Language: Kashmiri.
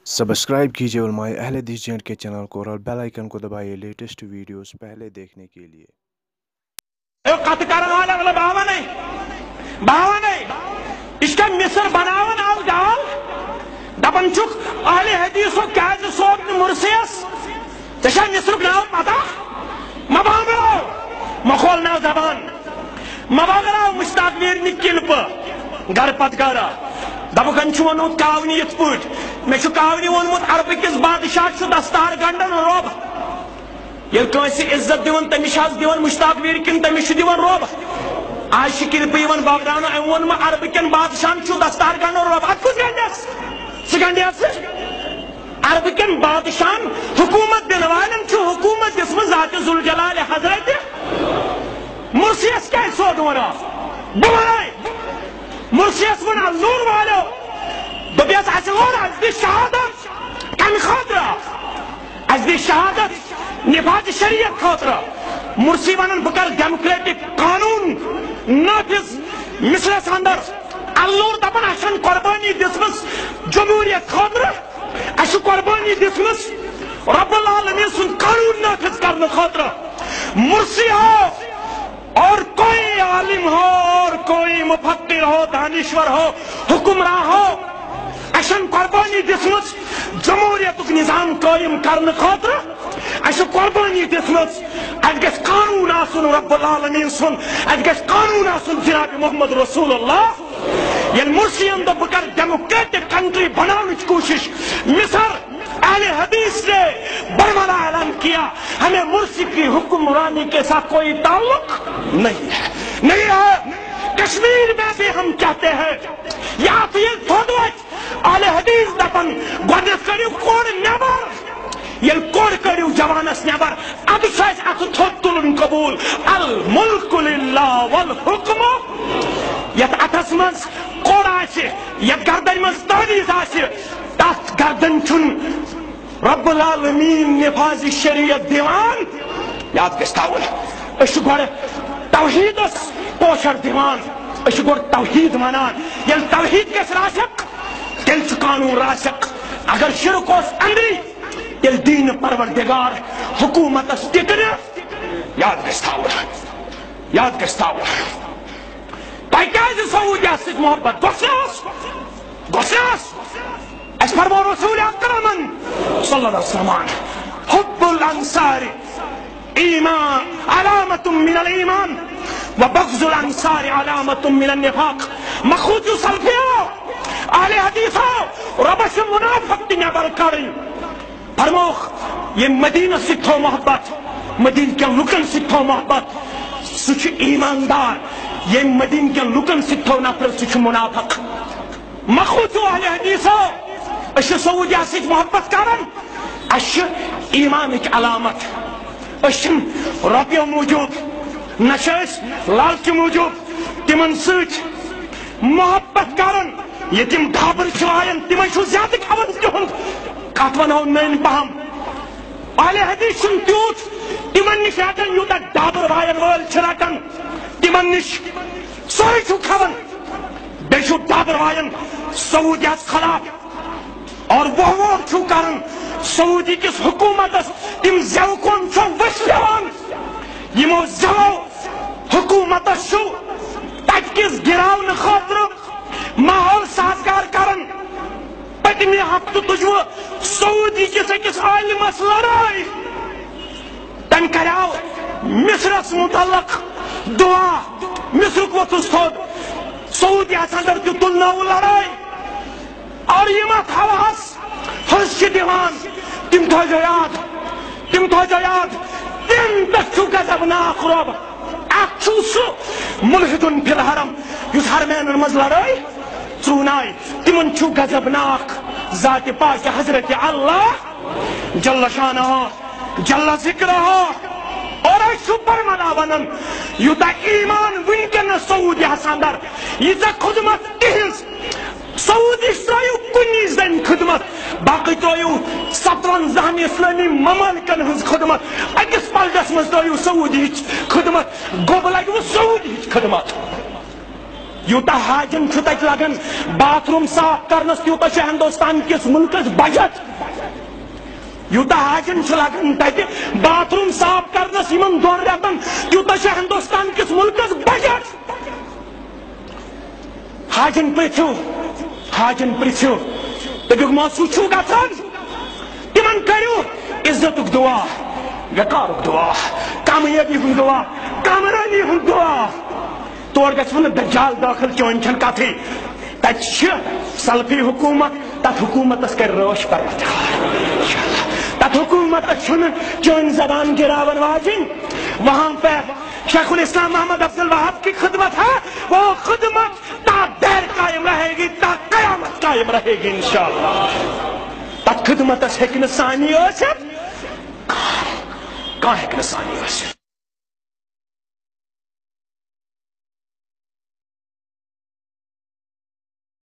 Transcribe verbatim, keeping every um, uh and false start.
سبسکرائب کیجیے علماء اہل حدیث جے اینڈ کے چینل کو اور بیل آئیکن کو دبائیے لیٹسٹ ویڈیوز پہلے دیکھنے کے لیے۔ اے کتھ کرن والے، مطلب، باوا نہیں، باوا نہیں۔ اس کا مصر بناون آو جال، دپان چھُکھ اہل حدیثو کیازِ سوگ نہٕ مرسیس؟ ژےٚ چھا مصرُک ناو پتہ؟ مہ بامبراو، مہ کھول ناو زبان، مہ بامبراو مشتاق ویرنہِ کِلپہٕ گرٕ پتہٕ گرٕ۔ دپکھ، أمۍ چھُ ووٚنمُت کاونہِ یِتھ پٲٹھۍ، مےٚ چھُ کاونہِ ووٚنمُت عربہٕ کِس بادشاہ چھُ دستار گنڈن رۄب۔ ییٚلہِ کٲنٛسہِ عزت دِوان، تٔمِس چھِ حظ دِوان مشتاق ویر کِنہٕ تٔمِس چھُ دِوان رۄب؟ آز چھِ کِلپہٕ یِوان بٲگراونہٕ، أمۍ ووٚن مہ عربہٕ کٮ۪ن بادشاہن چھُ دستار گنڈن رۄب۔ اَتھ کُس گنڈٮ۪س؟ سُہ گنڈٮ۪س؟ عربہٕ کٮ۪ن بادشاہن حکوٗمت دِنہٕ والٮ۪ن چھُ حکوٗمت دِژمٕژ ذاتِ ذوالجلالِ حضرتِ مرسیس کیٛازِ سوگہٕ وَنان؟ بہٕ وَنَے۔ مرسیس ووٚن النور والیو، دوٚپیس، اَسہِ ووٚن، اَسہِ دِ شہادت۔ کمہِ خٲطرٕ؟ اَسہِ دِ شہادت نفاذ شریعت خٲطرٕ۔ مرسی ونان، بہٕ کرٕ ڈیموکریٹک قانون نافذ مصرس اندر۔ النور دپان، اَسہِ چھَنہٕ قربٲنی دِژمٕژ جمہوریت خٲطرٕ، اَسہِ چھِ قربٲنی دِژمٕژ رب العالمین سُنٛد قانون نافذ کرنہٕ خٲطرٕ۔ مرسی ہو اور کوئی عالم ہو اور کوئی مفکر ہو، دانشور ہو، حکمراں ہو، اَسہِ چھَنہٕ قربٲنی دِژمٕژ جمہوریتُک نظام قٲیِم کرنہٕ خٲطرٕ۔ اَسہِ چھِ قربٲنی دِژمٕژ، اَسہِ گژھِ قانوٗن آسُن رب العالمین سُنٛد، اَسہِ گژھِ قانوٗن آسُن جناب محمد رسول اللہ۔ ییٚلہِ مرسیَن دوٚپ، بہٕ کرٕ ڈیموکریٹک کنٹری بناونٕچ کوٗشش، مصر اہل حدیث نے برملا اعلان کیا، ہمیں مرسی کی حکمرانی کے ساتھ کوئی تعلق نہیں ہے، نہیں ہے۔ کشمیر میں بھی ہم کہتے ہیں، یا تو یہ تھوڑ اہل حدیث دپان، گۄڈنیتھ کٔڑِو کوٚر نٮ۪بر۔ ییٚلہِ کوٚر کٔڑِو جوانس نٮ۪بر، ادٕ چھُ اَسہِ اتھٕ تھوٚد تُلُن قبوٗل۔ الملک للہ والحکم۔ یتھ اتھس منٛز کوٚر آسہِ، یتھ گردنہِ منٛز تعویذ آسہِ، تتھ گردن چھُنہٕ رب العالمین نفاذ شریعت دِوان۔ یاد گژھِ تھاوُن، أسۍ چھِ گۄڈٕ توحیدس پوچھر دِوان، أسۍ چھِ گۄڈٕ توحید ونان۔ ییٚلہِ توحید گژھِ راسخ، تیٚلہِ چھُ قانون راسخ۔ اگر شرک اوس أندری، تیٚلہِ دِیہِ نہٕ پروردگار حکومتس ٹِکنہٕ۔ یاد گژھِ تھاوُن، یاد گژھِ تھاوُن۔ تۄہہِ کیازِ سعودیہ سۭتۍ محبت؟ گوٚژھ نہ آسُن، گوٚژھ نہ آسُن۔ اَسہِ فرموو رسول اکرمن صلی اللہ علیہ وسلمن، حب الانصار ایمان، علامت من الایمان، و بغض الانصار علامت من النفاق۔ مخوتو سلفیو، اہل حدیثو، رۄبس چھُ منافق تہِ نٮ۪بر کڑٕنۍ۔ فرمووُکھ، ییٚمۍ مدینس سۭتۍ تھوٚو محبت، مدینہٕ کٮ۪ن لُکن سۭتۍ تھوٚو محبت، سُہ چھُ ایماندار۔ ییٚمۍ مدینہٕ کٮ۪ن لُکن سۭتۍ تھوٚو نفرت، سُہ چھُ منافق۔ مخوتو اہل حدیثو، أسۍ چھِ سعودیہ سۭتۍ محبت کران، اَسہِ چھِ ایمانٕچ علامت۔ أسۍ چھِنہٕ رۄپیو موٗجوٗب، نہ چھِ أسۍ لالچہِ موٗجوٗب تِمن سۭتۍ محبت کران۔ ییٚتہِ یِم ڈابر چھِ وایان، تِمے چھِو زیادٕ کھٮ۪وان تِہُنٛد۔ کتھ ونہو نٔنۍ پہم۔ اہل حدیث چھُنہٕ تیوٗت تِمن نِش رٹان، یوٗتاہ ڈابر وایَن وٲلۍ چھِ رٹان تِمن نِش۔ سورُے چھُو کھٮ۪وان، بیٚیہِ چھُو ڈابر وایَن سعودیہس خلاف۔ اور وۄہ وۄہ چھُو کران سعودی کِس حکوٗمتس، تِم زٮ۪و کۄم چھو ؤسۍ پٮ۪وان۔ یِمو زٮ۪و حکوٗمتس چھُو تتہِ کِس گِراونہٕ خٲطرٕ ماحول سازگار کران۔ پٔتمہِ ہفتہٕ تُجوٕ سعودی کِس أکِس عالمس لڑٲے۔ تٔمۍ کریاو مصرس متعلق دعا، مصرُک ووٚتھُس تھوٚد، سعودیہس اندر تہِ تُلنٲو لڑٲے۔ اور یِم اتھ ہواہس ہٕنٛز چھِ دِوان، تِم تھٲیزیو یاد، تِم تھٲیزیو یاد، تَمہِ پٮ۪ٹھ چھُ غضبناک رۄب۔ اکھ چھُ سُہ ملحدن فی الحرم، یُس حرمینن منٛز لڑٲے ژوٗنایہِ، تِمن چھُ غضبناک ذاتِ پاک حضرت اللہ جل شانہ، جل ذکرہ۔ اور أسۍ چھِ برملا ونان، یوٗتاہ ایمان وٕنکیٚنس سعودیہس اندر، ییٖژاہ خدمت تِہنٛز، سعودیس ترٲیِو کُنی زٔنۍ خدمت، باقٕے ترٲیِو ستونزہن اسلٲمی ممالکن ہٕنٛز خدمت۔ أکِس پلٹس منٛز ترٲیِو سعودیہٕچ خدمت، گوٚب لگِوٕ سعودیہٕچ خدمت۔ یوٗتاہ حاجن چھُ تتہِ لگان باتھ روم صاف کرنس، تیوٗتاہ چھُ ہندوستان کِس مُلکس بجٹ۔ یوٗتاہ حاجن چھُ لگان تتہِ باتھ روم صاف کرنس یِمن دۄن رٮ۪تن، تیوٗتاہ چھُ ہندوستان کِس مُلکس بجٹ۔ حاجن پرژھِو، حاجن پرژھِو، دٔپِکھ، "محسوٗس چھُو گژھان؟" تِمن کٔرِو عزتُک دُعا، وقارُک دُعا، کامیٲبی ہُنٛد دُعا، کامرٲنی ہُنٛد دُعا۔ تور گژھِ نہٕ دجال دٲخل، چٲنۍ چھَنہٕ کتھٕے۔ تتہِ چھِ سلفی حکومت، تتھ حکومتس کرِ رٲچھ پروردگار۔ تتھ حکومتس چھُنہٕ چٲنۍ زبان گراون واجِنۍ۔ وہاں پہ شیخ الاسلام محمد عبد الوہاب کی خدمت ہے، وہ خدمت تا دیر قائم رہے گی، تا قیامت قائم رہے گی انشاءاللہ۔ تتھ خدمتس ہیٚکہِ نہٕ سانی ٲسِتھ، کانٛہہ ہیٚکہِ نہٕ سانی ٲسِتھ۔